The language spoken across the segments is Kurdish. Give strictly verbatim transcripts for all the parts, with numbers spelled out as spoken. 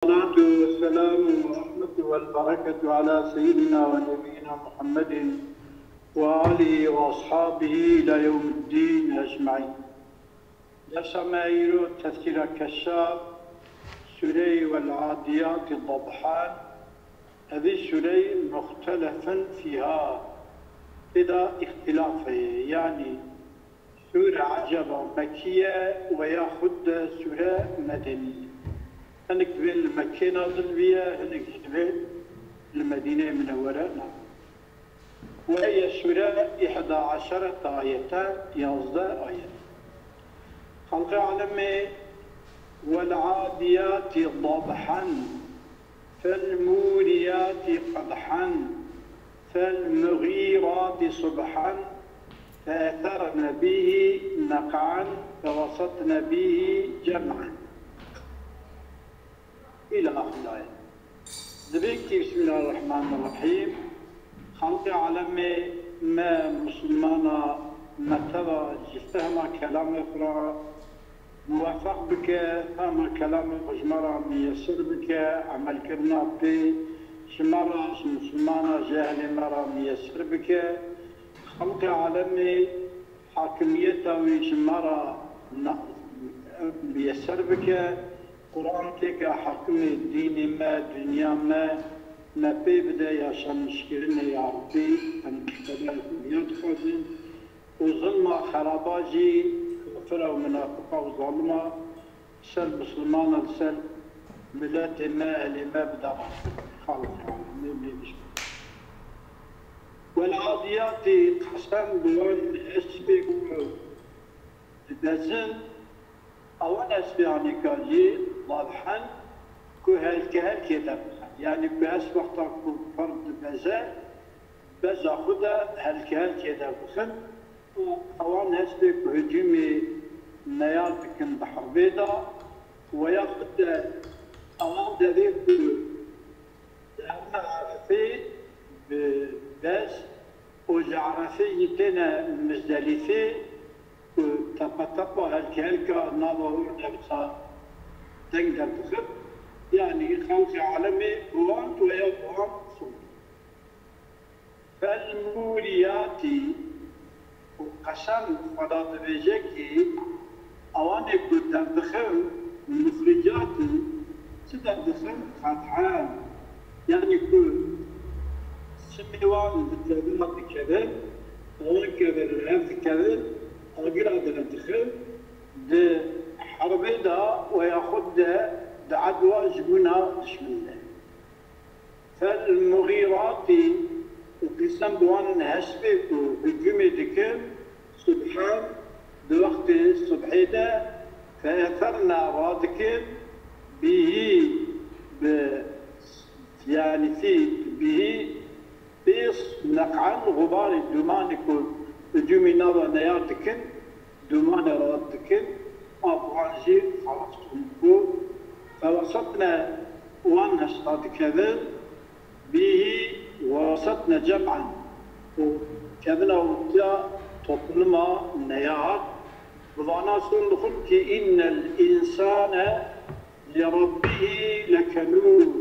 والصلاة والسلام والرحمة والبركة على سيدنا ونبينا محمد وآله وأصحابه إلى يوم الدين أجمعين. Dersa me îro tefsîra Keşşaf, Sûreyê Wel Adiyatî Dabhan, evî sûreyê muxtelefin fîha, tê de îxtîlaf heye, yanî sûre eceba Mekkî ye we ya xud de sûre Medenî ye. Hinek divê li Mekkê nazil bîye, hinek jî divê li Medîneyê Minewwere nazil. Weye sûre îhda eşeret ayete, yazdeh ayet. Xelqê alemê, Wel adiyatî dabhen, fel mûriyatî qedhen, fel muxîratî subhen, fe etherne bîhî neq'en, fe wesatne bîhî cem'en. Îla axir ayet. Divê kî, Bismillahirrahmanirrahîm, xelqê alemê me, misilmana, me teva ji fehma kelamê xwe re muwefeq bike, fehma kelamê xwe ji me re miyesir bike, emelkirina pê ji me re, ji misilmana, ji ehlê me re miyesir bike. Xelqê alemê hakimiyeta wî ji me re na-, miyeser bike. Quran têke hakimê dînê me, dinya me, me pê bide yaşanişkirinê ya Rabbî, em ji Xwedayê dinya dixwazin. Û zilma xeraba jî kafira û minafiqa û zalima ser misilmana, li ser miletê me, ehlê me bidabas bikin. Xalqê alemê lê bijî. Wel adiyatî, qesem bi wan hespê ku dibezin, ewan hespê anîka jî, dabhen, ku helkehelkê de bixin. Yanî ku hesp wexta ku pir dibeze, beza xwe de helkehelkê de bixin. Û ewan hespê ku hicûmê neyar dikin di herbê de, we ya xwe de ewan devê ku dihevne Erefê bi bez û ji Erefê jî têne Mizdelîfê û tepetepa helkehelka nava wir de wisa deng derdixin. Yanî xelqê alemê bi wan, we ya bi wan sor. Fel mûriyatî, û qesem Xweda dibêje kî ewanê ku derdixin, muxricat in, çi derdixin? Qet'en. Yanî ku simê wan li kevina dikevin, wan kevin li hev dikevin, agira derdixin, di herbê de we ya xwe de di edwa ji bona dişmin de. Fel muxîratî, û qîsem bi wan hespê ku hicûmê dikin, subhen, di wextê subhê de, fe etherne, radikin, bîhî, bi, yanî fî, bîhî, pês neq'en, xubarê, dûmanê ku hicûmê nava neyar dikin, dûmanê red dikin, a bi wan jî xelas bûn ku fewesatne, wan hesta dikevin, bîhî wesatne cem'en, û kevina wextiya topluma neyar. Bi vana son dixin kî, innel însane li rabbihî lekenûd.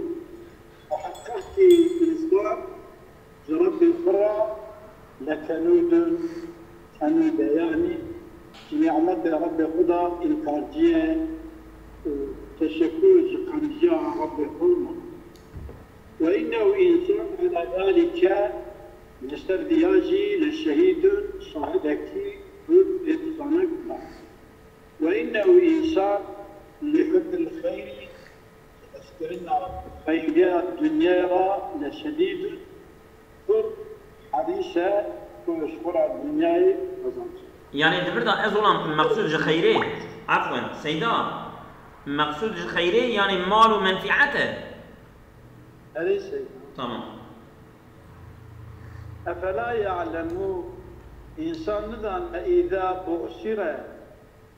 Muheqeq kî însan ji Rebbê xwe re lekenûdin, kenûd e, yanî ji nîmetê Rebbê xwe de înkarcî ye û teşekur ji qenciya Rebbê xwe ma. Ve innehu însan ala zalike, li ser viya jî leşehîdun, şahidekî xurt ê dizanek ma. Ve innehu însan li hubbil xeyrî, hezkirina xeyriya dinyayê re leşedîd, pir herîs e ku ji xwe re dinyayê qezenc. Yanî di vir de ez olam meqsûd ji xeyrê, efwen, Seyda, meqsûd ji xeyrê yanî mal û menfîet e. Erê Seyda. Tamam. Efela ya'lemû, însan nizane, îza bu'sire,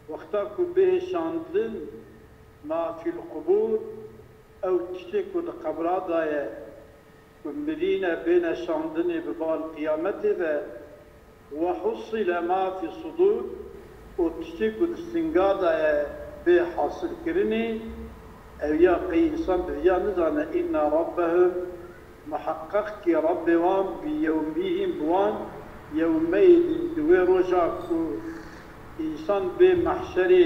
wexta ku bihê şandin, ma fîl qubûr, ew tiştê ku di qebra de ye, ku mirî ne bêne şandinê bi bal qiyametê ve, we hussîle ma fî sudûr, û tiştê ku di singa de ye bê hasilkirinê, Ew ya qey însan bi viya nizane, inna rabbehum, muheqeq ki Rabbê wan bi yewmihim bi wan, yewmeydin di wê roja ku însan bê mehşerê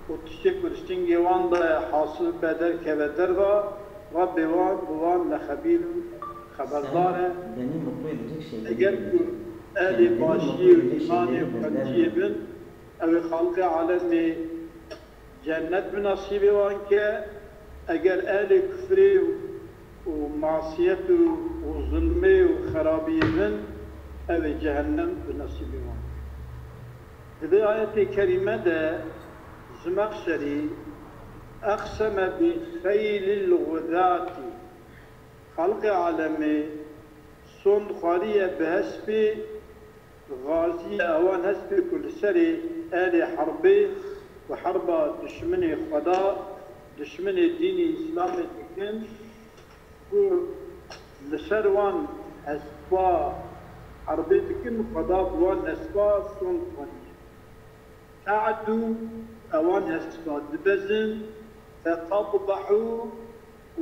û tiştê ku di stingê wan de hasil be derkeve derva, Rabbê wan bi wan lexebîr û xeberdar e. Eger ku ehlê başiyê û îmanê û xwenciyê bin, ew ê Xaliqê alemê cennet bi nesîbê wan ke, eger ehlê kufrê û masiyet û, û zulmê û xerabiyê bin, ew ê cehennem bi nesîbê wan. Di vê ayetê kerîme de Zimexşerî, "Eqseme bi xeylil xuzatî", Xaliqê alemê sond xwariye bi hespê, xaziye ewan hespê ku li serê ehlê herbê û herba dişminê Xweda, dişminê dînê Îslamê dikin, ku li ser wan hespa herbê dikin, Xweda bi wan hespa sond xwariye. Te'du, ewan hespa dibezin, fetadbehu,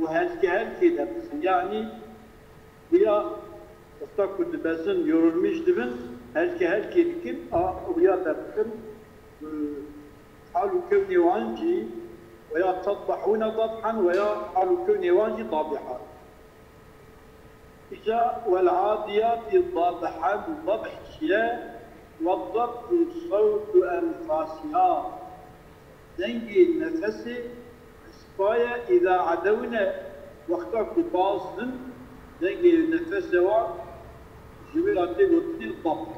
û helke helkê debizin. Yanî wîya wexta ku dibezin, yorulmîş dibin, helke helkê dikin, a wîya derdixin, e, hal û kewnê wan jî, weya tadbehûne dabhen, weya hal û kewnê wan jî dabiha. Îca "Wel adiyatî dabhen", dabh çi ye? "Weddabhu sewtu enfasiha." Dengê nefesê hespa ye, îza edewne, wexta ku baz din, dengê nefesê wan ji wî re tê gotinê dabh.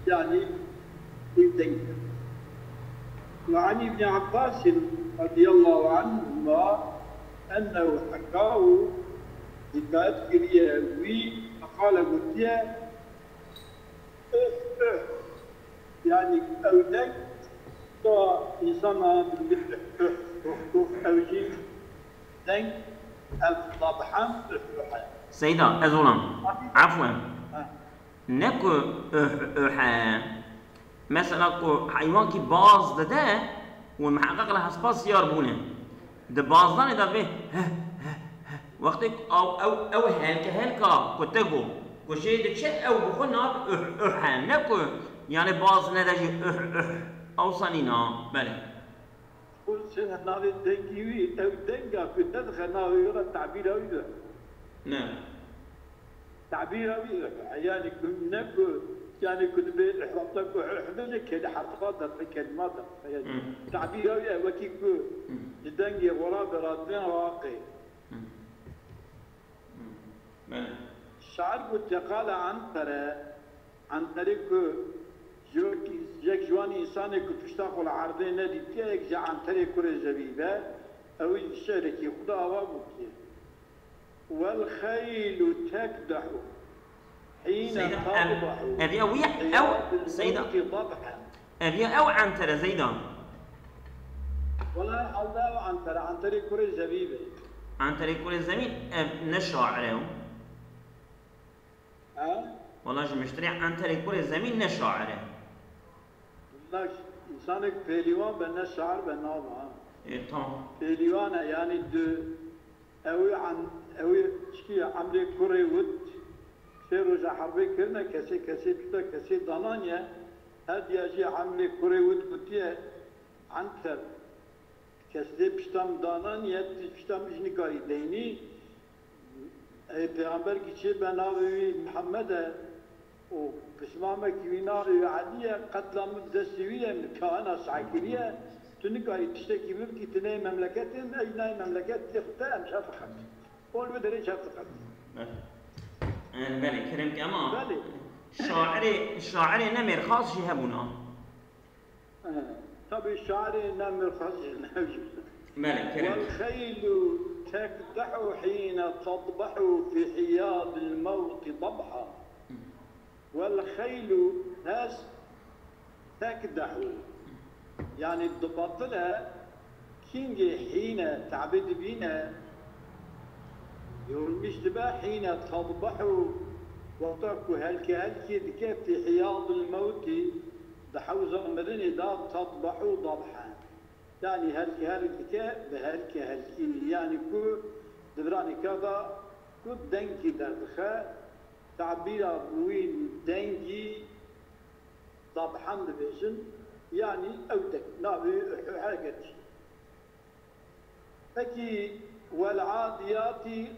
Yanî wî deng e. Ve an Îbnî Ebbasîn radiyallahu anhuma ennehu hekahu, hikayet kiriye wî, feqale gotiye, "Ih, ih." Yanî ew deng da însana dibî ih, ih, ih, ih, ew jî deng ev dabhen ih, ih e. Seyda, ez olam. Afwen. Ha. Ne ku ih, ih e. Mesela ku heywankî baz dide û miheqeq li hespa siyar bûne. Di bazdanê de vê heh, heh, heh. Wextê ku ew, ew, ew helke helka ku te got, ku jê diçe ew bi xwe nav ih, ih e. Ne ku yani baz nede jî ih, ih. Ewsa nîna. Belê. Xulsê navê dengî wî, ew denga ku te dixe navê wî re tabîra wî de. Ne. Tabîra wî, yanî ku ne ku, yanî ku dibê wexta ku hibêje kelî herfa derxe, kelîma derxe. Yanî Hmm. tabîra wî e, wekî ku Hmm. ji dengê xwe re bi radibên raqê. Hmm. Hmm. Belê. Şair gotiye, qale Entere, Enterê ku ji wekî, yek ji wan însanê ku pişta xwe li erdê nedîtiye, yek ji Enterê kurê Zevî be, ew jî şi'rekî xwe de ava gotiye. "Wel xeylu tekdehu hîne Seyda, ev, tadbehu ev ya wî ye, ew, hiyadil Seyda. Mewtî dabhen." Ev ya ew Entere, Zeyda. Wela herhalde ew Entere, Enterê kurê Zevî be. Enterê kurê Zevî, ev ne şair e ew. He? Wela ji miştirê Enterê kurê Zevî ne şair e. Bila însanek pêlîwan be, ne şair be, nabe ha. Ê, tamam. Pêlîwan e, yanî di, ew ê em-, ew ê çikî ye, emrê kurê wit, sê roja herbê kirine, kesê, kesê tuta, kesê dananiye, her diya jî emrê kurê wit gotiye, Enter, kes lê pişta min dananiye, tu pişta min jî nikarî deynî. Ey pêxember kî çê be navê wî Mihemed e û pismamekî wî navê wî Elî ye, qetla min bi destê wî ye, min kahina seh kiriye, tu nikarî tiştekî min bikî, tu neyê memleketê min, ez jî nayê memleketê xwe te, em şer diqetin. Ol bi derê şer diqetin. Belê, belê, kerem ke, ama Belê. şairê, şairê ne mêrxas jî hebûna. Tabî şairê ne mirxas jî ne jî. Belê, kerem. Wel xeylu tekdehu hîne tadbehu fî hiyadil mewtî dabha. Wel xeylu hest tekdehu. Yanî dibatile Kîngê hîne tabî dibîne, yorulmîş dibe, hîne tadbehu, wexta ku helke helkê dike, fî hiyadil mewtî, di hewza mirinê de, tadbehu dabhen. Yanî herkî herk dike, bi herkî herkînî. Yanî ku di viranî ka da ku dengkî derdixe, tabîra bi wî dengî dabhan dibêjin, yanî ew deng, navê uhuhe girtî. Pekî, wel adiyatî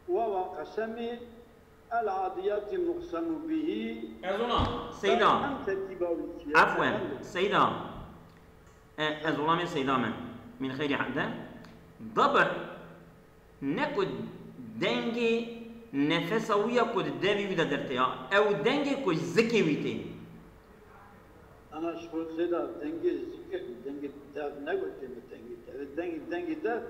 wawa qesemê, el adiyatî muqsemu bihî. Ez ona, Seyda. Em tertîba wî çi ye? Efwen, Efendim? Seyda. E, ez olamê Seyda me. Min xeyrî hemde. Dabir ne ku dengê nefesa wî ya ku di devî wî de dertê ya. Ew dengê ku ji zikê wî tê. Ana ji xwe Seyda dengê zikê, dengê dev negotê min dengê dev. Dengê, dengê dev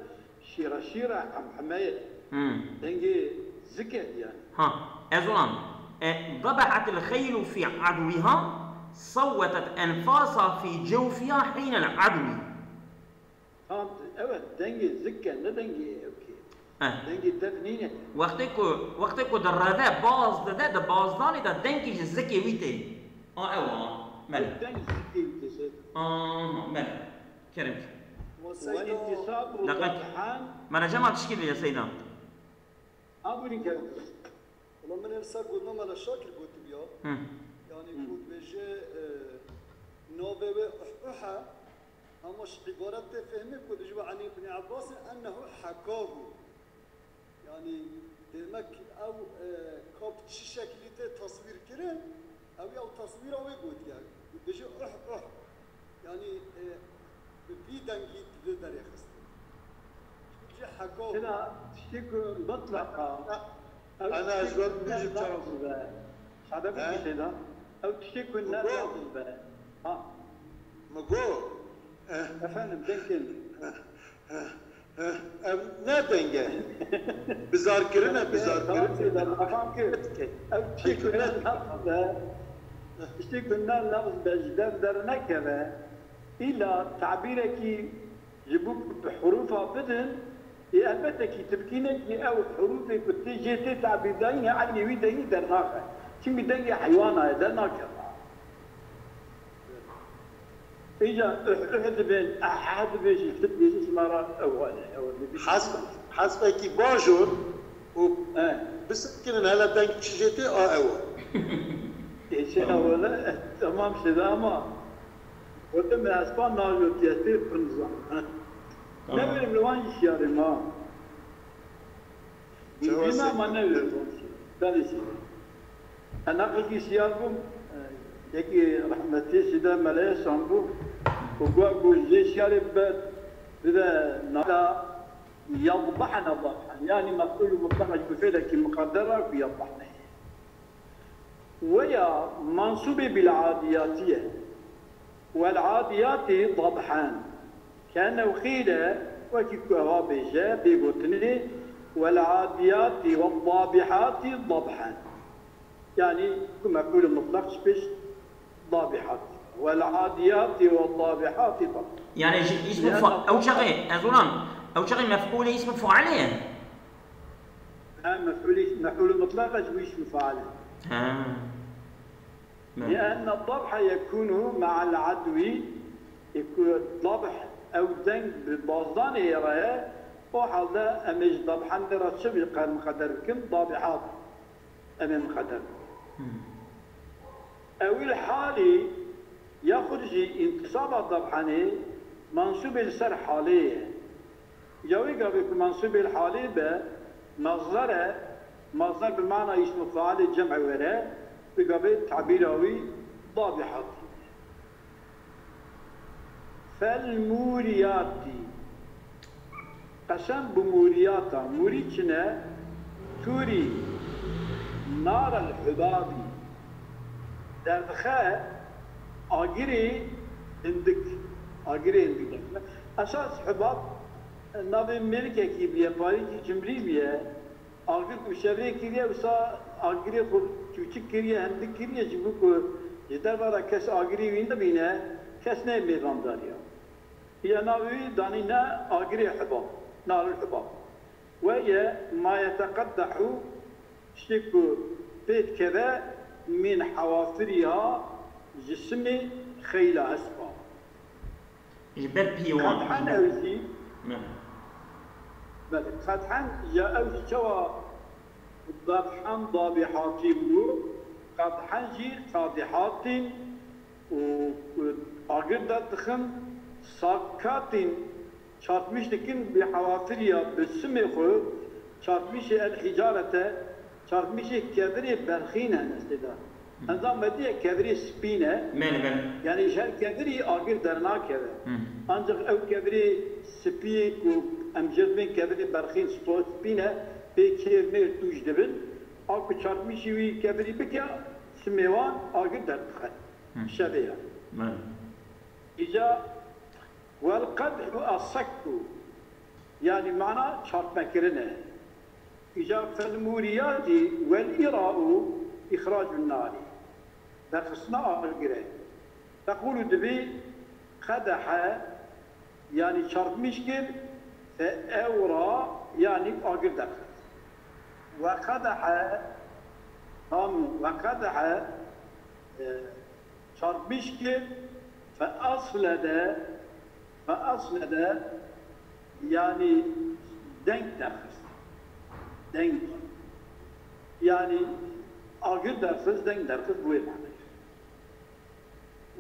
şîra şîra hemheme ye. Hmm. Dengê zikê yani. Ha, ez olam. E, ضبحت الخيل في عدوها، صوتت أنفاسها في جوفها حين العدو. Tam, evet, dengê zik e, ne dengê ew kê. Eh. Dengê dev nîne. Wextê ku, wextê ku direve, baz dide, di bazdanê de dengê ji zikê wî tê. A, ew a. Mele. Deng zikê wî tê, Seyda. Aha, mele. Kerem. Ve intisabu Deqek. Dabhan. Mele cema tişkî bêje, Seyda. Abûnî kevin. Wala min ê li ser gotina Mela Şakir gotibiya. Hı. Yani Hı. ku dibêje, e, navê wê Uhuhe, ama ji îbaret tê fehmê ku dibêje ve Enî Ibnî Abbasê ennehu hekahu. Yani demek ew, e, ka bi çi şeklî tê taswîr kirin, ew ya ew taswîra wê gotiye. Dibêje uh uh. Yani, e, bi vî dengî divê derêxistin. Ji heko. Sina tiştê ku mutlaqa. Ew Ana tiştê ez ku wek ne bêjim çawa lazim be. Sade bû He? Seyda. Ew tiştê ku ne Mego. lazim be. Ha. Mego. Eh. Efendim, denk geldi. Eh, eh, ev ne deng e? Bizarkirin e, bizarkirin. Tamam, Seyda, tamam ki. Ew tiştê ku ne lazim be. Tiştê ku ne lazim be, ji dev dernekeve. Îla tabîrekî ji bo ku bi hurûfa bidin, ê elbette kî tu bikîne kî ew hurûfê ku tê jê tê tabîrdayîn ya eynî wî dengî dernaxe. Çimkî dengê heywana ye, dernakeve. Îja uh uh dibên, ah ah dibêjin, tu dibêjin, ji me re ew hale, ew dibêjin. Hesp, hespekî bajor û He. bisekinin hele deng çi jê tê, a ew e. Ê, şey, ew e, tamam, şey de ama. Gotim, ez pa najotiye tê pinzan. Tamam. Ne bileyim, li wan jî şiyarê ma. Çawa Bîna se- ma ne bileyim. Belê şey. Enaqekî şiyar bûm, e, yekî rehmetî Sîde Meleye şan bû. Û gua ku jê şiyarê be, bide nada yadbahna dabhan. Yani mef'ul mutlaq ji fêlekî muqadder ra ku yadbahna. Weya mansûbê bil adiyatî ye. Wel adiyatî dabhan. Kene qîle, wekî ku ewa bêje, bê gotinê, wel adiyatî we dabihatî dabhan. Yani ku mef'ul mutlaq ji pêş dabihat. Wel adiyatî we dabihatî dabhan. Yani ji îsm Lîanna fa-, ew çaxê, ez olam, ew çaxê mef'ulê îsm failê ye? Ha, mef'ulî, mef'ul mutlaq e ji bo îsm fail e. Ha. Lîanne dabha yekûnu me'al adwî, ê ku dabh ew deng bi bazdanê re ye, o halde em ê ji dabhan de re çi bi qer miqeder bikin? Dabihat. Em ê miqeder bikin. Hmm. Ewil halî ya xwe jî întisaba dabhanê mansûbê li ser halê ye. Ya wê gavê ku mansûbê li halê be, mazder e, mazder bi mana îsm û failê cem were, wê gavê tabîra wî dabî hatî. Fel mûriyatî. Qesem bi mûriyata. Mûrî çi ne? Tûrî. Narel hubabî. Derdixe agirê hindik. Agirê hindik derdixe. Esas hubab navê mêrikekî bûye, parîkî cimrî bûye. Agir ku şevrê kiriye, wisa agirê xwe çûçik kiriye, hindik kiriye, ji bo ku ji derve re kes agirê wî nebîne, kes neyê mêvandariya. Ya navê wî danîne agirê hubab, naril hubab. Weye ma yeteqeddehu, tiştê ku pê dikeve, min hewafiriha, ji simê xeyla hespa. Ji ber pî wan. Qedhen ew jî, Me. belê, qedhen ya ew jî çawa dabhen dabîhatî bû, qedhen jî qadîhatîn û, û agir derdixin, sakatîn çarpmîş dikin bi hewafiriya bi simê xwe, çarpmîşê el hîcarete, çarpmîşê kevirê berxî ne nestê de. Henda me diye kevirê spî ne. Belê, belê. Yanî ji her kevirî agir dernakeve. Hı. Ancaq ew kevirê spî ku em jê dibên kevirê berxîn, sto spî ne, pê kêr mêr tûj dibin. A ku çarpmîşî wî kevirî bike, simê wan agir derdixe. Hı. Şevê ya. Belê. Îca Welqedhu essakku, yanî mana çarpmekirin e. Îca felmûriyatî welîra'u îxracun narî, derxistina agir e. Teqûlu dibî qedehe, yanî çarpmîş kir, fe ewra, yanî agir derxist. Weqedehe, tam weqedehe, e, Çarpmîş kir, feeslede, feeslede, yanî deng derxist. Deng. Yanî agir derxist, deng derxist bi wê manayê.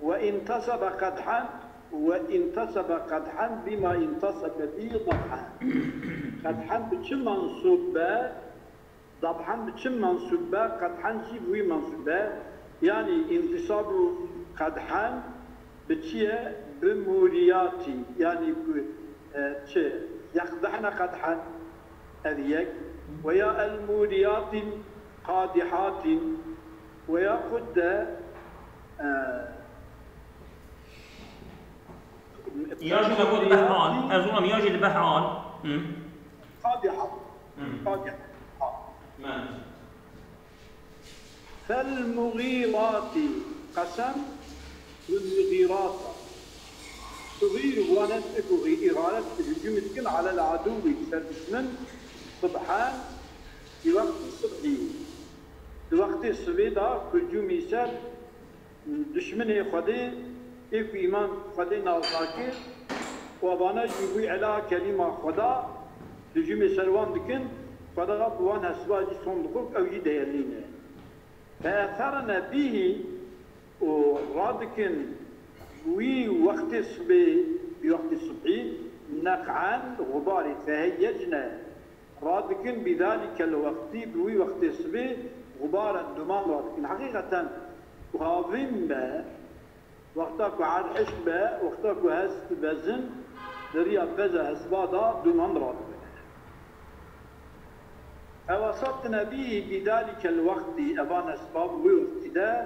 Ve intesebe qedhen, ve intesebe qedhen bîma intesebe bî dabhen. Qedhen bi çi mensûb be? Dabhen bi çi mensûb be, qedhen jî bi wî mensûb e. Yanî, întisabu qedhen bi çi ye? Bi mûriyatî. Yanî, bi, e, çi? Yeqdehne qedhen, ev yek. Veya el mûriyatîn qadihatîn. Veya xud de, e, Ya jî me got behal, ez û em ya jî li behal. Hı. Qadihat. Qadihat. Me. Felmuxîratî, qesem bi muxîrata. Tuxîr wan e ku îxaret, hicûm dikin, alel adûwî, ser dişmin, subhen, bi wextî subhî. Di wextê sibê de hicûmî ser dişminê Xwedê, ê ku îman Xwedê nas nake, û evane jî wî ela kelîma Xweda, hicûmê ser wan dikin, Xweda bi wan hesba jî son dixwe, ew jî deyelîne. Feetherne bîhî û radikin wî wextê sibê, wî wextê sibhî, neq'en, xubarî, feheyyecne, radikin bî zalîkel wextî, bi wî wextê sibê, xubaran, duman radikin. Heqîqeten, ku havîn be, wexta ku erd hişk be, wexta ku hest bezin, di riya beza hesba da duman radibine. Fewesatne bî bî dalîkel wextî, evan esbab wê wextî de,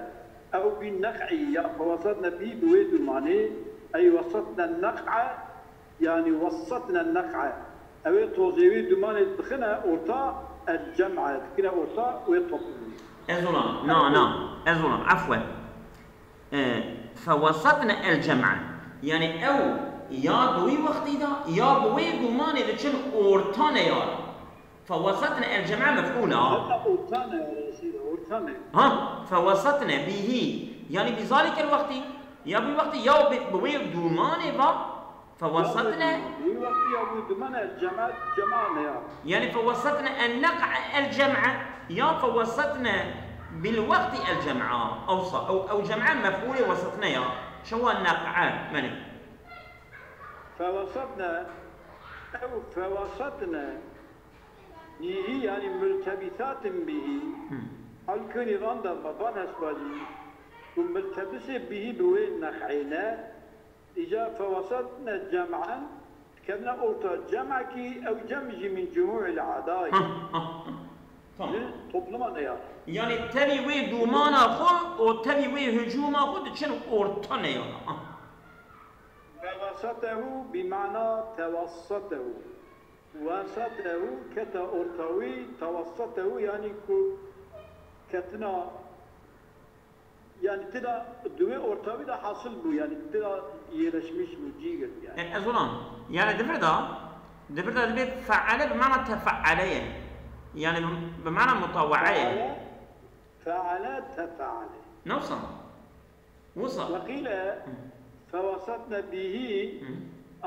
ew bî neq'î ya fewesatne bî bi wê dumanê, ey wesatne neq'e, yanî wesatne neq'e. Ew ê tozê wê dumanê dixine orta, el cem'e, dikine orta wê toplumê. Ez olam, na, na, ez olam, efwen. E, fewesatne el cem'e. Yanî ew ya bi wî wextî de ya bi wê gumanê diçin orta neyara. Fewesatne el cem'e mef'ûl a. Heta orta neyara, seyda, orta neyara. Ha, fewesatne bîhî. Yanî bi zalîkel wextî. Ya bi wî wextî ya bi, bi wê dumanê va. Fewesatne. Wî wextî ya wî dimene cema, cema ne ya. Yanî fewesatne en neq'e el cem'e ya fewesatne bil wextî el cem'a. Ewsa, ew, ew cem'e mef'ûlê wesatne ya. Şewa neq'e, menî. Fewesatne, ew fewesatne bîhî, yanî multebîsatin bîhî. Hı. Al kûnî randa me van hesbajî. Ku multebisê bîhî bi wê neq'ê ne, Îca fewesatne cem'en, dikevine orta cem'ekî, ew cem jî min cumû'il adayî. Hah, hah, hah. Tamam. Li topluma neyar. Yanî tevî wê dûmana xwe û tevî wê hicûma xwe diçin orta neyara. Ah. Fewasatehu bi mana tewassatehu. Wasatehu kete orta wî, tewassatehu yanî ku ketina Yanî tida di wê ortawî de hasil bû, yanî tida yerleşmiş bû, cî girt yanî. E, ez olam. Yanî di vir de, di vir de dibê feale bi mana tefeale ye. Yanî bi, bi mana mutawae ye. Feale, feale tefeale. Ne wisa? Wisa. Weqîle فوسطن به Hı.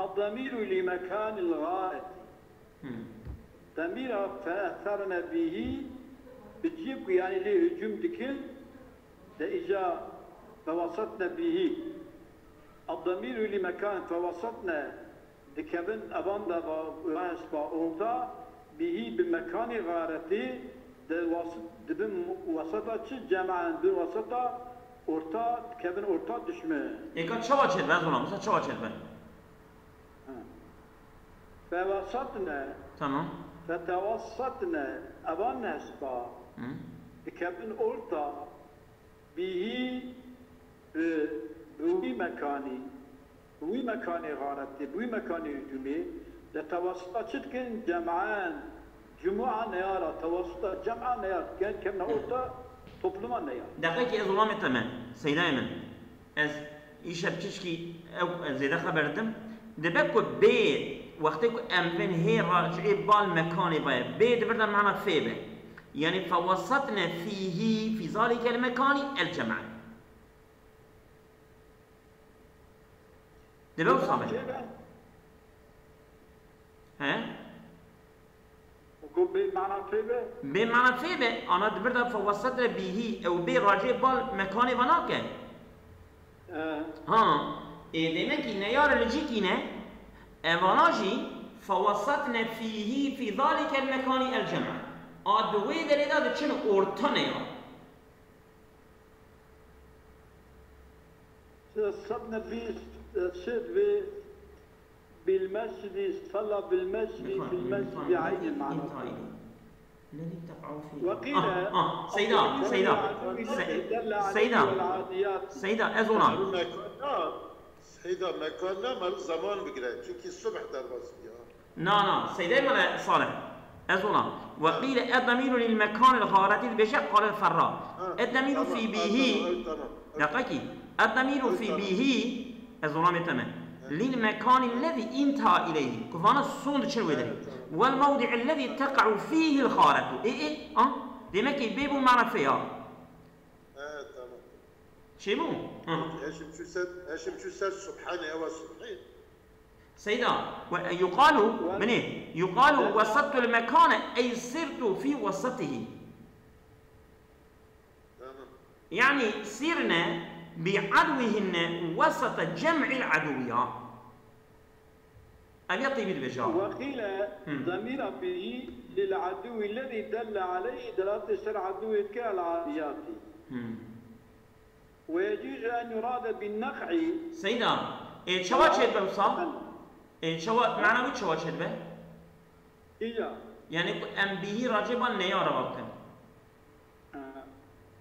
الضمير لمكان الغارة. Hı. Demîra فأثرن به bi cihê ku yanî lê hicûm dikin, de îca فوسطن به. الضمير لمكان فوسطن dikevin evan de va, va hespa orta, به bi mekanê garetê de wasit, dibin waseta çi cemaen, bin waseta orta, dikevin orta dişmin. Êka çawa çêdibe? Ez ona, mesela çawa çêdibe? Ha. فوسطن. Tamam. فتوسطن. Evan hespa. Hı. Dikevin orta. Bihî, bi, bi wî mekanî, bi wî mekanê xaretê, bi wî mekanê hicûmê, de tewasita çi dikin? Cem'an, cumu'a neyara, tewasita cem'a neyar dikin, kevna orta topluma neyar. Deqekî ez olamê te me, seydayê min. Ez îşev çişkî ew zêde xeber didim. Dibe ku bê, wextê ku em bên hê racihê bal mekanê baye, bê di vir de mana fê be. Yani fewesatne fîhî, fî zalîkel mekanî el cem'a. Dibe wisa be. He? Ku bê mana fê be? Bê mana fê be, ana di vir de fewesatne bîhî, ew bê racê bal mekanê ve nake. He. Ha, ê demekî neyar li cîkî ne, evana jî fewesatne fîhî, fî zalîkel mekanî el cem'a. A di wê derê de diçin orta neyar. Sed nebîst, e, şêt vê bil mescidi, salla bil mescidi, fil mescidi aynı mana. Ve qîle, ah, ah, Seyda, Seyda, Se-, Seyda, Seyda, ez ona. Mekan, Seyda, mekan ne, mer zaman bigire. Çünkü subh derbas ya. Na, na, seydê min e Salih. Ez ona. Ve qîle ed-demîru lil mekanil xareti dibêje qal el-Ferra. Ha, ed-demîru tamam, fî ha, bîhî. Tamam, ha, tamam, ha. Deqekî. Ed-demîru fî bîhî. Ez ona mêteme. Lil mekanil lezî inta ileyhî. Ku vana son diçin wê derî. Vel mewdi'il lezî teqa'u fîhil xaretu. Ê, ê, a? Demek ki bê bû mana fê ya. He, tamam. Çêbû? Ha. Heşim çû ser, heşim çû ser subhane ewa subhî. Seyda, ve yuqalu, binê, yuqalu wesattul mekane, ey sirtu fî wesatihi. Tamam. Yani sirne bi adwihinne wesata cem'il adwiya. Ev ya Tîbî dibêje. Ve qîle Hmm. Demîra bihî lil adû lezî delle aleyhî delatê ser adûyê dike el adiyatî. Hmm. Ve yecûzu en yurade bin neq'î. Seyda, ê çawa çêdibe wisa? Ê çawa, mana wî çawa çêdibe? Îya. Yani ku em bihî racê ban neyara bakin.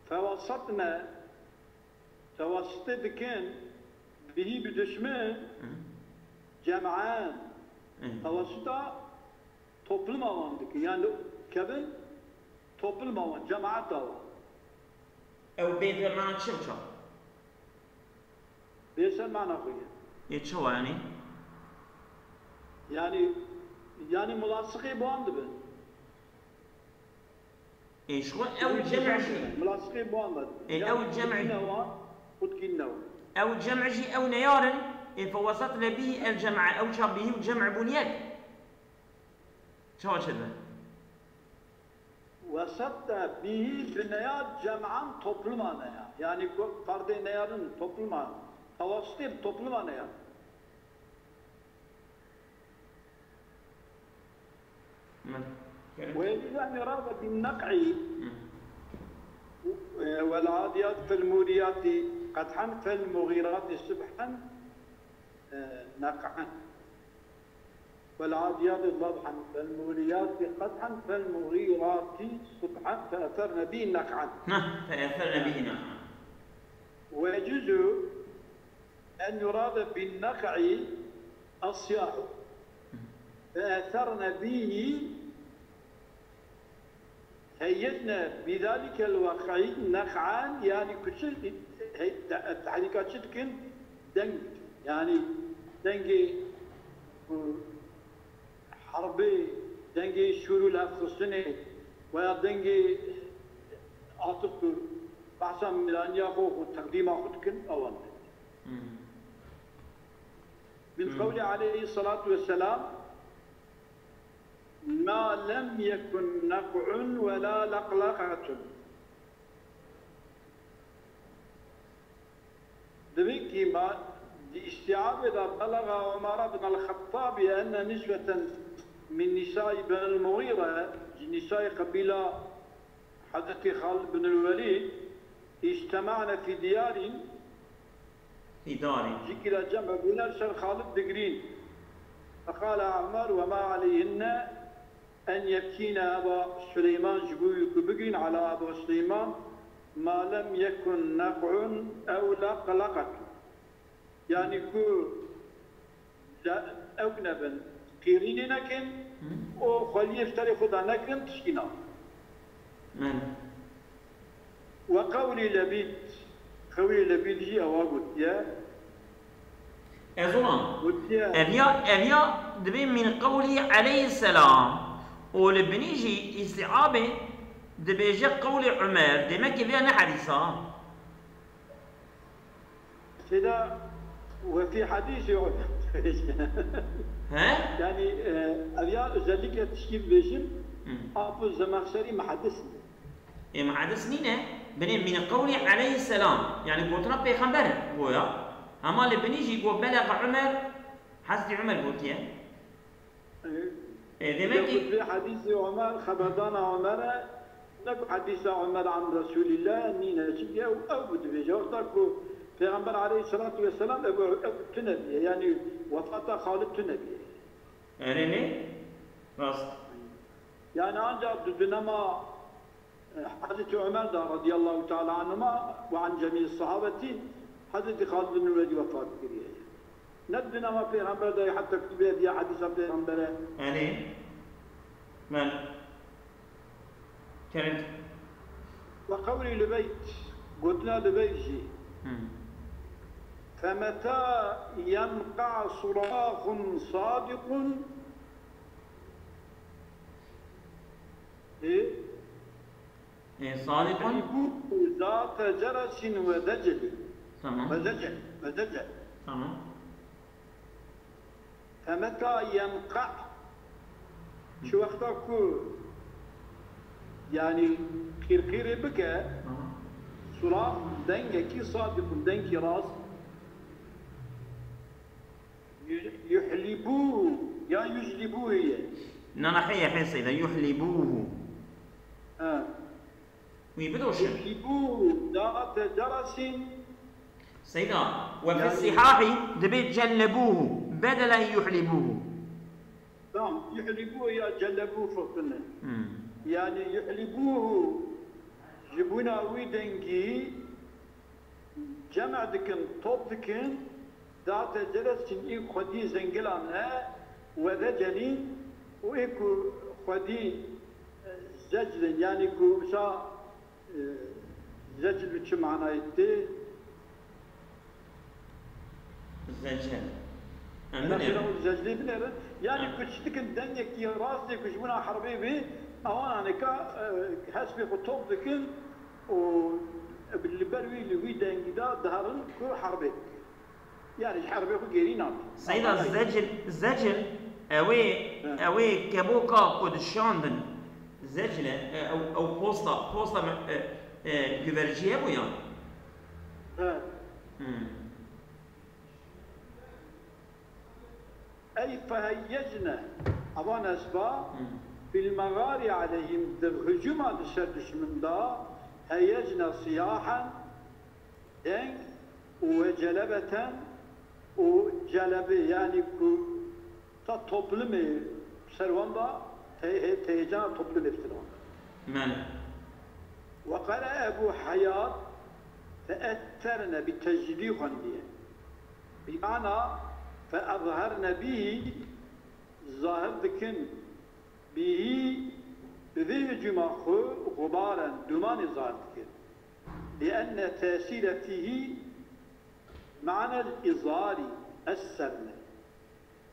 Fewasatne Tewasitê dikin, bihî bi dişmin, Hı. cem'an. Hı. Tewasita topluma wan dikin. Yani kevin topluma wan, cemaata wan. Ew bê di mana çi biçe? Bê ser mana xwe ye. Ê çawa yani? Yani, yani mulasixê bi wan dibin. Ê, ji xwe ew cem'î jî. Mulasixê bi wan ve. Ê, ew cem'î. Newa, xwedkî newa. Ew cem'î jî ew neyar in. Ê, fewesatne bihî el cem'a. Ew çax bihî û cem' bûn yek. Çawa çêdibe? Wesatne bihî bi neyar cem'an topluma neyar. Yani ku ferdê neyarin topluma, tewasitê topluma neyar. ويجوز أن يراد بالنقع والعاديات فالموريات قدحا فالمغيرات صبحا، آه، نقعا. والعاديات ضبحا فالموريات قدحا فالمغيرات صبحا فأثرن به نقعا. نعم، فأثرن به نقعا. ويجوز أن يراد بالنقع الصياح. فأثرن به، هيجن بذلك الوقع نقعا، yani ku çi, hey, te-, tehrîka çi dikin? Deng. Yani dengê, e, herbê, dengê şûr û levxistinê veya dengê, e, artık, e, behsa mêraniya xwe, xwe teqdîma xwe dikin, ewan. Hmm. من قول عليه الصلاة والسلام: ما لم يكن نقع ولا لقلقة. Demek ki ma di îstîabê de بلغ عمر بن الخطاب أن نسوة من نساء بني المغيرة, ji nîsayê qebîla Hezretî Xalid bin Welîd, اجتمعن في ديار, في دار. Jikî re cem bûne ser Xalid digirîn. فقال عمر: وما عليهن أن يبكين أبا سليمان, ji bo wî ku bigirîn ala Eba Sileyman, ما لم يكن نقع أو لقلقة. Yanî ku la-, ew nebin, qîrînê nekin, û xweliyê ji serê xwe de nekin, tişkî nabe. Men. وقولي لبيد, qewlê Lebîd jî ewa gotiye. Ez ona. Gotiye. Ev ya, ev ya dibê min qewlî aleyhisselam. Û li binî jî îstîabê dibêje qewlê Umer. Demek ki vê ne hedîsa. Seyda, وفي حديث عمر. He? Yani, e, ev ya özellikle tişkî bibêjim, Hı. Apo Zemexşerî muhedis. Ê muhedis nîne, binê min qewlî aleyhisselam. Yani gotina pêxember goya. Hema li binî jî got, بلغ عمر, Hezretî Umer gotiye. Ê, demek ki Yekut vê hedîsê Omer, xeberdana Omer e, ne ku hedîsa Omer an Resûlîllah nîne, çimkî ew, ew bi dibêje. Wexta ku Pêxember aleyhisselatu vesselam ew, ew tune bîye, yanî wefata Xalid tune bîye. Erê ne? Rast. Yani ancak di dönema Hezretî Omer de radiyallahu teala anhuma ve an cemî sahabetî Hezretî Xalid bin Welîd wefat kiriye. Ne di dönem Pêxember de, heta ku bê diya hedîsa Pêxembere. Erê. Men. Kerem. Ve qewlî Lubeyt, gotina Lubeyt jî. Hı. فمتى ينقع صراخ صادق Ê? Ê, صادق. يحلب ذات جرس وذجل. Tamam. وذجل، وذجل. Tamam. فمتى ينقع. Çi wexta ku, yani, qîrqîrê bike, Tamam. Sura dengekî صادق, dengî rast. Yuh-, yuhlibûhu ya yujlibûhu ye. Na, na, heye, heye, seyda, yuhlibûhu. Ha. Wî bidoşin. Yuhlibûhu, date cerasin. Seyda, we fi Yani sihahî dibê cellebûhu, bedelen yuhlibûhu. Tamam, yuhlibûhu ya cellebûhu fotine. Hmm. Yani yuhlibûhu, ji bûna wî dengî, Cem dikin, top dikin, date ceres çin ê xwedî zengilan e, wede celîn û ê ku xwedî, e, zeclin, yani ku wisa, e, zecl bi çi manayê tê? Zecel. Em Mesela binêrin. Zeclê binêrin. Yani Ha. ku çi dikin dengekî rastê ku ji bona herbê bê, ewan aneka, e, hespê xwe top dikin, û li ber wî, li wî dengî de diherin ku herbê bike. Yani ji herbê xwe gêrî nake. Seyda, Ama zecil, zecil, ew ê, He. ew ê keboka ku dişandin, zecil e, e, ew, ew posta, posta me, e, e, güverciye bû ya? He. Hmm. Ey feheyyecne, evan esba, Hmm. fil mexarî aleyhim, di hicûma di ser dişmin de, heyyecne siyahen, deng, û ve celebeten, û celebe, yani ku ta toplumê ser wan de, te-, he-, teyecana toplumê ser wan de. Mele. Ve qere Ebu Heyat, fe etherne, bi tecdîdî xwendiye. Bi mana fe ezherne bîhî, zahir dikin, bîhî, bi vê hicûma xwe, xubaren, dûmanê zahir dikin. Li enne tesîre fîhî manel îzarî, esserne.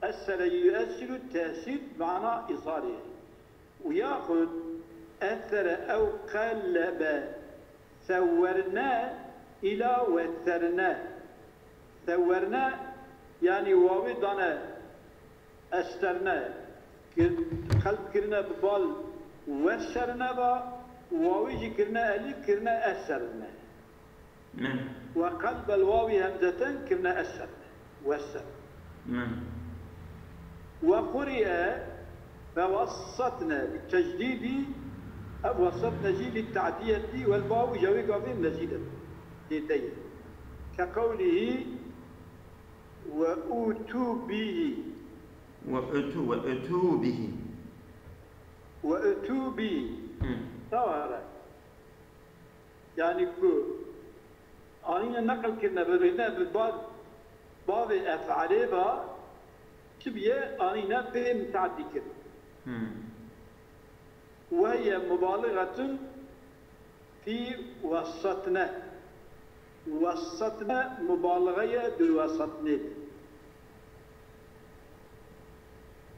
Essere yuessiru tesîr, mana îzarê. Û yaxud essere ew qellebe sewwerne îla wesserne. Sewwerne Yanî wawê dane esterne, kir-, qelb kirine bi bal weserne va, wawê jî kirine elîf, kirine eserne. Min. Ve qelbel wawî hemzeten kirine eserne. Weserne. Min. Ve quri'e fewassatne bi tecdîdî, ev wassatne jî li te'diyetî, wel bawu jawê gavê mezîd e. Zêde ye. Ke qewlihî ve utû bîhî. Ve utû, ve utû bîhî. Ve utû bîhî. Hı. Taware. Yanî ku anîne neqil kirine, birine bi ba-, bavê ef'alê va, çi biye anîne pê miteadî kirin. Hı. Ve hiye mubalixetun fî wesatne. Wesatne mubalixeye di wesatnê de.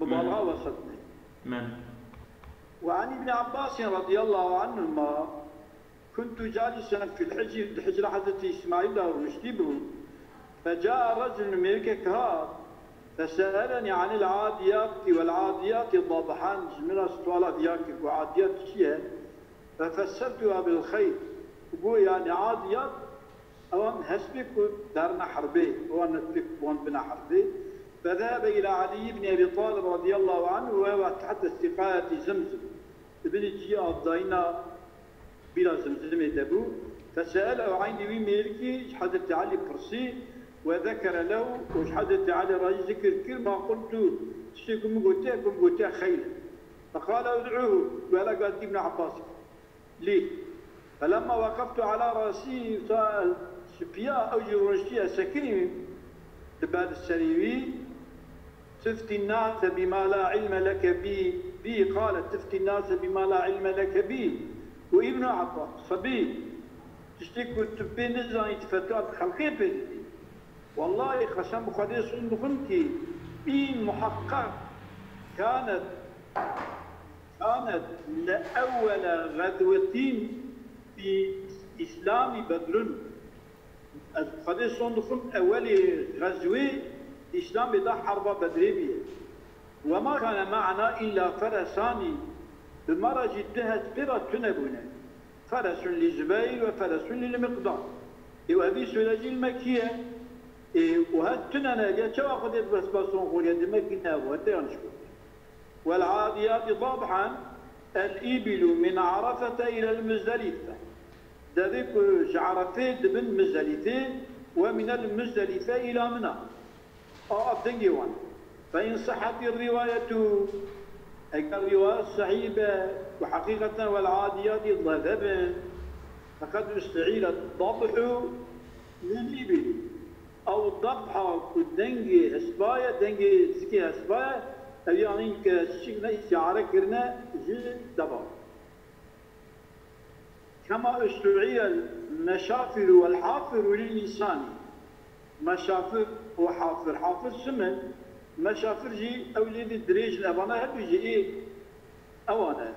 Mubalaxa wesatnê. Min. وعن ابن عباس رضي الله عنهما كنت جالسا في الحجر, di hicra Hezretî Îsmaîl de rûniştî bûm. فجاء رجل, mêrikek hat, فسألني عن العاديات والعاديات ضبحا, ji min re suala viya kir ku adiyat çi ye? ففسرتها بالخيل, got, yanî adiyat, ewan hespê ku derine herbê, ewan hespê ku wan bine herbê. فذهب إلى علي بن أبي طالب رضي الله عنه وهو تحت سقاية زمزم. Di binî cihê avdayîna bîra Zimzimê de bû. فسأله, eynî wî mêrikî ji Hezretî Elî pirsî, وذكر له, û ji Hezretî Elî re jî zikir kir, ما قلت, tiştê ku min gotiye, ku min gotiye xeyl e. فقال ادعه, wela got Îbn Abbas, lî. فلما وقفت على رأسه, wisa şipiya ew jî rûniştiye sekinî li ber serî wî, تفتي الناس بما لا علم لك به, به, قال تفتي الناس بما لا علم لك به, û Îbn Abbas, sebî, tiştê ku tu pê nizanî, tu fetwa bi xelkê pê didî. Wellahî, qesem bi Xwedê sond dixwim kî, î muheqqeq kanet, kanet le ewwele xezwetin fî îslamî Bedrun. Ez bi Xwedê sond dixwim, ewelê xezwê Îslamê de herba Bedrê bûye. وما كان معنا إلا فرسان, bi me re jî du hespê re tune bûne. فرس للزبير وفرس للمقداد. Ê, û evî sûre jî li Mekkî ye. Ê, û hest tune ne, ya çawa Xwedê bi hespa son xweriye di Mekkî ne, bu hete yanlış gotiye. والعاديات ضبحا الإبل من عرفة إلى المزدلفة. Devê ku ji Erefê dibin Mizdelîfê, ومن المزدلفة إلى منى. A, ev dengê wan. فإن صحت الرواية, eger rîwayet sehîh be, ku heqîqeten والعاديات ضبحا, فقد استعير الضبح للإبل. Ew dabha ku dengê hespa ye, dengê zikê hespa ye, ev yanî ke şikne îstiare kirine ji deva. كما استعير المشافر والحافر للإنسان. Meşafir û hafir. Hafir sim e. Meşafir jî ew lêvê dirêj in, evana her du jî ê ewan e.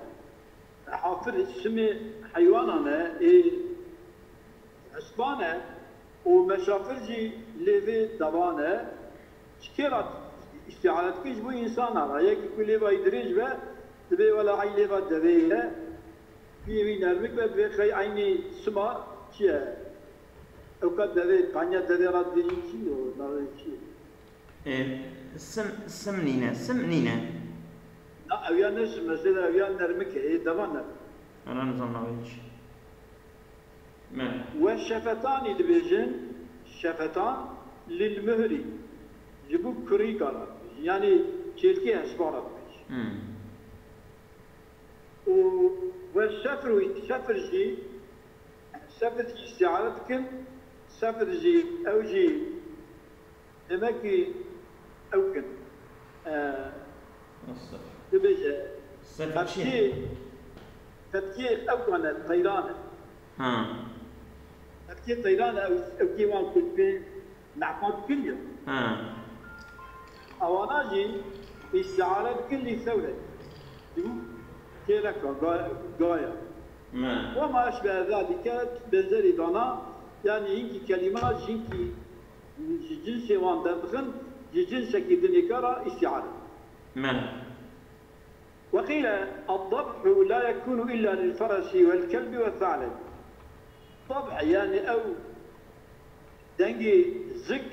Hafir simê heywanan e, ê hespan e û meşafir jî lêvê devan e. Ji kê re îstiare dikin? Ji bo însana re. Yekî ku lêva wî dirêj be, dibê wela ey lêva devê ye. Piyê wî nermik be, divê qey eynî sima çi ye? Ewka devê, panya devê re dibêjin çi yo? Navê çi ye? Ê, sim, sim nîne, sim nîne. Na, ew ya ne sim, mesela ew ya nermik e, ê deva nermik. Ana nizam navê çi. Me. Ve şefetanî dibêjin, şefetan lil muhri. Ji bo kurîka re dibêjin. Yanî çêlkê hespa re dibêjin. Hmm. Û ve sefr û sefr jî, sefr jî îstiare dikin, sefr jî ew jî demekî ew kin. E, Nasıl? Dibêje, Sefir çi? Fetkê, fetkê ew kane teyran e. Ha. Fetkê teyran e, ew, ew kê wan ku pê nehfa dikin ya. Ha. Ewana jî îstiare dikin lî sewre. Kêleka, ga-, gaya. Me. Wema eşbehe zalike, benzerî dana, yanî hinkî kelîma ji hinkî ji cinsê wan derdixin, Ji cinsekî din ê kara îstîare. Me. وقيل الضبح لا يكون إلا للفرس والكلب والثعلب. Dabh, yani ew dengê zik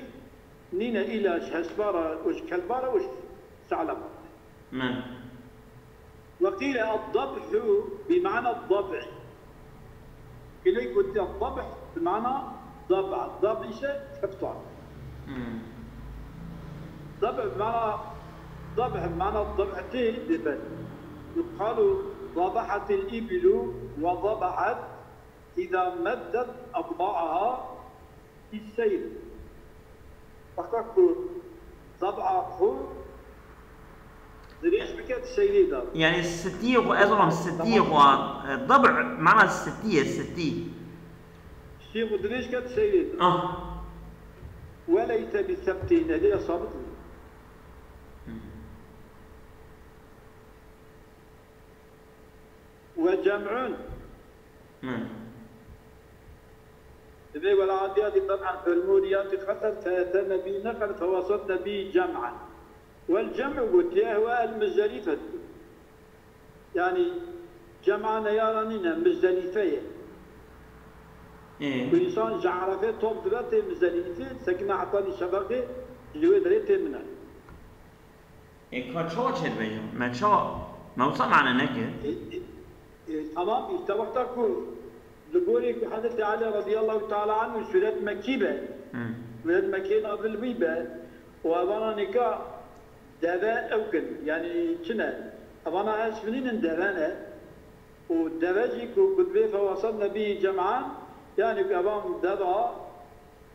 nîne îla ji hespara û ji kelbara û ji seleba. Me. وقيل الضبح بمعنى الضبع. Gelek gotiye dabh bi mana dab'a. Dab ise keftan. Hmm. Dabh bi mana, dabh bi mana dab'tê dibin. يقال ضبحت الإبل وضبعت إذا مدت أضلاعها في السير. Wexta ku dab'a xwe dirêj bike di seyrê de. Yani sitiyê xwe, ez dizanim sitiyê xwe, e, dab' mana sitiye, sitî. Şî xwe dirêj ke di seyrê de. Ah. وليس بثبت, nedê ya sabit nîne. Hmm. وجمع Hmm. Divê والعاديات ضبحا فالموريات قدحا فأتين به نقعا فوسطن به جمعا. والجمع gotiye هو المزدلفة. Yani cema neyara nîne, Mizdelîfe ye. Ê. Ku însan ji Erefê top dibe tê Mizdelîfê, sekine hetanî şefeqê ji wê derê tê mine. Ê, ka çawa çêdibe ya? Me çawa? Me wisa mane nekir? E, e, e, tamam, îşte wexta ku li gorî ku Hezretî Elî radîyallahu teala anhu sûret Mekkî be, Hmm. sûret Mekkî nazil bîbe û evana nîka deve ew kin, yanî çi ne? Evana esp nînin, deve ne. Û deve jî ku, ku divê فوسطن به جمعا, yanî ku evan deva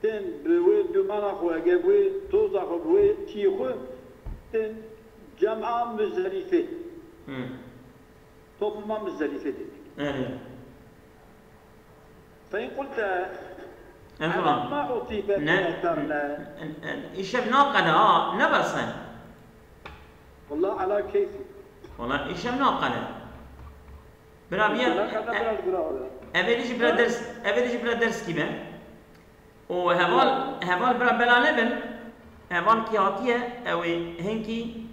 tên bi wê dûmana xwe, eger bi wê toza xwe, bi wê çiyê xwe, tên cema Mizdelîfê. Hmm. Topluma Mizdelîfê dê. Erê. فإن قلت Ez على dizanim. ما أصيبت Ne, ميترنا. n-, n-, n-, îşev naqele ha, ne besen. والله على كيفي. Wala îşev naqele. Bira biya, Naqele biraz bira. Evê dijî bira ders, evê dijî bira ders kî be. Û heval, heval bira bela nebin. Heval kî hatiye, ew ê hinkî